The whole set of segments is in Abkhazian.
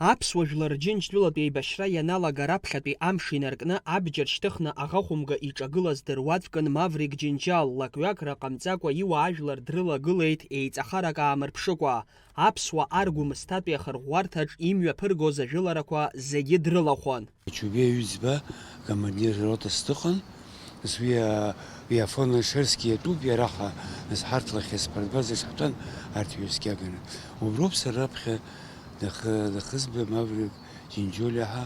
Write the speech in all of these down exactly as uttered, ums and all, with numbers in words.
Аԥсуа жәлар Џьынџьтәылатә еибашьра ианалага раԥхьатәи амш инаркны абџьар шьҭыхны аӷа хәымга иҿагылаз дыруаӡәкын Маврик Џьынџьал, лакҩакра ҟамҵакәа иуаажәлар дрылагылеит еиҵахарак аамырԥшыкәа. Аԥсуа ар Гәымсҭатәи ахырӷәӷәарҭаҿ имҩаԥыргоз ажәыларақәа зегьы дрылахәын. Ачубеи аҩӡба командир рота сҭыҟан, нас уи, а, уи Афон Алшерски иатәуп иара, аха нас ҳарҭ лахьа спортбазаҿ ҳтәан, арҭ ҩызкьаганы. Уброуп сара раԥхьа дахы-, дахызба Маврик Џьынџьолиа ҳәа,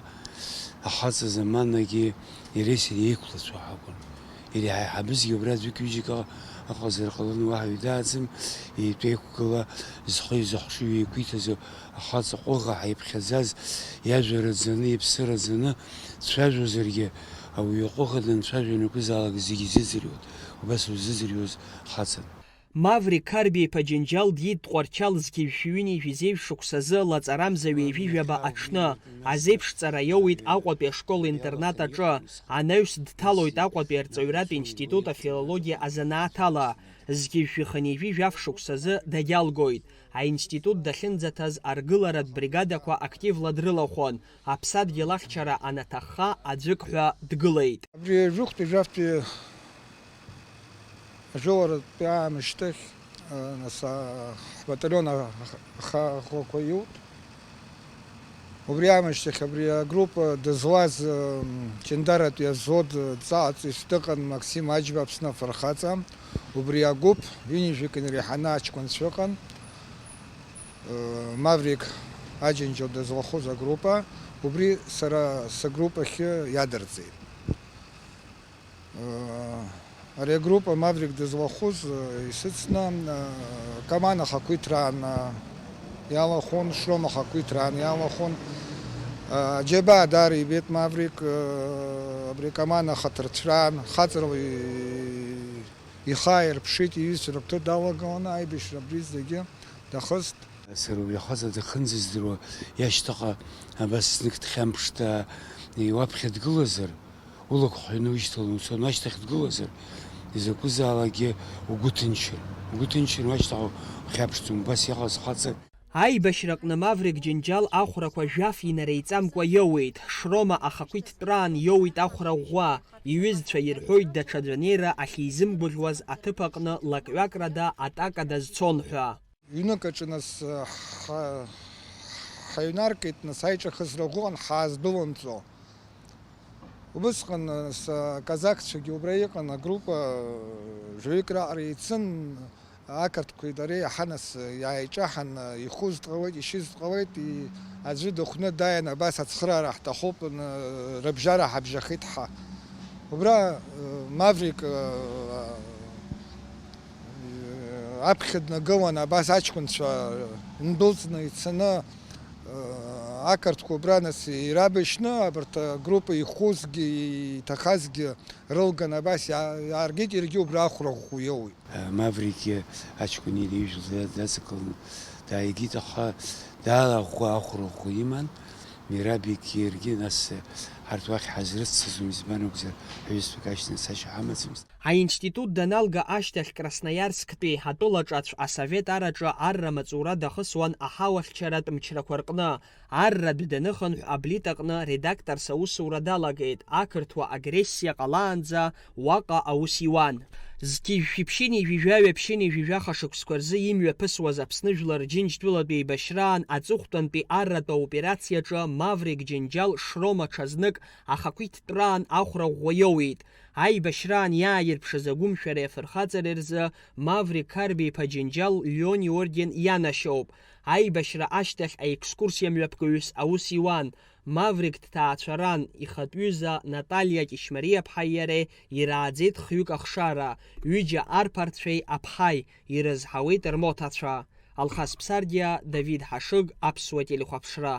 ахаҵа заманагьы иареи сареи еиқәлацәа ҳакәын. Иара иҳаиҳабызгьы убра аӡәык-ҩыџьак ыҟазар ҟалон, уаҳа ҩы дааӡам, итәеиқәгыла зхы изыхшыҩ еиқәиҭыз ахаҵа ҟәыӷа ҳаиԥхьаӡаз, иажәа раӡаны, иԥсы раӡаны дцәажәозаргьы, ауаҩы иҟәыӷа данцәажәо ианакәызаалак зегьы изыӡырҩуан, убас узыӡырҩуаз хаҵан. Маврик Қарбеи-иԥа Џьынџьал диит Тҟәарчал зқьи жәшәи ҩынҩажәи зеижә шықәсазы лаҵарамза ҩажәи жәаба аҽны. Азеиԥшҵара иоуеит Аҟәатәи ашкол-интернат аҿы. Анаҩс дҭалоит Аҟәатәи арҵаҩратә институт афилологиа азанааҭ ала. Зқьи жәшәи хынҩажәи жәаф шықәсазы дагьалгоит. Аинститут дахьынӡаҭаз аргыларатә бригадақәа активла дрылахәын, аԥсадгьыл ахьчара анаҭахха аӡәык ҳәа дгылеит. Абри жәохәтәи жәафтәи ажәыларатәи аамышьҭахь, а, нас, а, ҳбаталион а-, аха-, ахаақәа иут. Убри аамышьҭахь абри агруппа дызлаз, м, Ҷандаратәи авзвод дҵааҵис дыҟан Максим Аџьба, Аԥсны афырхаҵа. Убри агәыԥ ҩынҩажәик инареиҳаны аҷкәынцәа ыҟан. Э, Маврик Аџьынџьал дызлахәыз агруппа, убри сара сыгруппахьы иадырҵеит. Ари агруппа Маврик дызлахәыз, э, исыцны, э, Каман ахақәиҭраан, э, иалахәын, Шрома ахақәиҭраан иалахәын. Э, аџьабаа даара ибеит Маврик, э, абри Каман ахаҭарцәраан, хаҵарала и-, ихы ааирԥшит, иҩызцәа рыгәҭа далагон, аибашьра абри зегьы дахыст. Сара убри ахаҵа дахынӡаздыруа, иашьҭаҟа абас знык дхьамԥшӡа иуаԥхьа дгылазар, улақәхәны ушьҭаланы уцон, ашьҭахь дгылазар, изакәызаалакгьы угәы ҭынчын. Угәы ҭынчын, уашьҭаҟа ухьаԥшӡом, убас иҟаз хаҵа. Аибашьраҟны Маврик Џьынџьал ахәрақәа жәаф инареиҵамкәа иоуеит, Шрома ахақәиҭтәраан иоуит ахәра ӷәӷәа, иҩызцәа ирҳәоит даҽаӡә анеира ахьизымгәаӷьуаз аҭыԥ аҟны лакҩакрада атака дазцон ҳәа. Ҩнык аҿы нас, ҳа-, ҳаҩнаркит, нас аиҿахысра ӷәӷәан ҳаазбылымҵо. Убысҟан, нас, аказакцәагьы убра иҟан, агруппа, жәаҩык раҟара еицын, ақырҭқәеи дареи иаҳа нас иааиҿаҳан, ихәыз дҟалеит, ишьыз дҟалеит, и-, аӡәы дыхәны дааин, абас ацхыраара ҳҭахуп, н-, рыбжьара ҳабжьахеит ҳа. Убра, э, Маврик, э, аԥхьа днагылан, абас аҷкәынцәа ндәылҵны ицаны, ақырҭқәа убра нас ирабашьны, абарҭ агруппа ихәызгьы, иҭахазгьы рылган, абас иа-, иааргеит, иаргьы убра ахәра ӷәӷәа иоуит. Маврикгьы аҷкәын иреижәла дацикылан дааигеит, аха даара ахәы, ахәра ӷәӷәа иман. Мирабик иаргьы, нас, ҳарҭ уахь ҳазрыццаӡом, избан акәзар, ҳҩызцәак ашьҭан цашьа ҳамаӡамызт. Аинститут даналга ашьҭахь Красноиарсктәи атәылаҿацә асовет араҿы арра маҵура дахысуан аҳауахьчаратә мчрақәа рҟны. Арратә даныхынҳә, аблит аҟны редакторс аусура далагеит, ақырҭуа агрессиа ҟалаанӡа уаҟа аус иуан. Зқьи жәшәи ԥшьынҩажәи жәаҩа ԥшьынҩажәи жәаха шықәсқәа рзы имҩаԥысуаз Аԥсны Жәлар Џьынџьтәылатә еибашьраан аҵыхәтәантәи арратә аоперациаҿы Маврик Џьынџьал Шрома ҽазнык ахақәиҭтәраан ахәра ӷәӷәа иоуит. Аибашьраан иааирԥшыз агәымшәареи афырхаҵареи рзы Маврик Қарбеи-иԥа Џьынџьал Леон иорден ианашьоуп. Аибашьра ашьҭахь аекскурсиа мҩаԥгаҩыс аус иуан. Маврик дҭаацәаран, ихатә ҩыза Наталиа Кьышьмариа-ԥҳаи иареи ирааӡеит хҩык ахшара, ҩыџьа арԥарцәеи аԥҳаи, ирызҳауеит рмоҭацәа. Алхас Ԥсардиа, Давид Ҳашыг, Аԥсуа телехәаԥшра.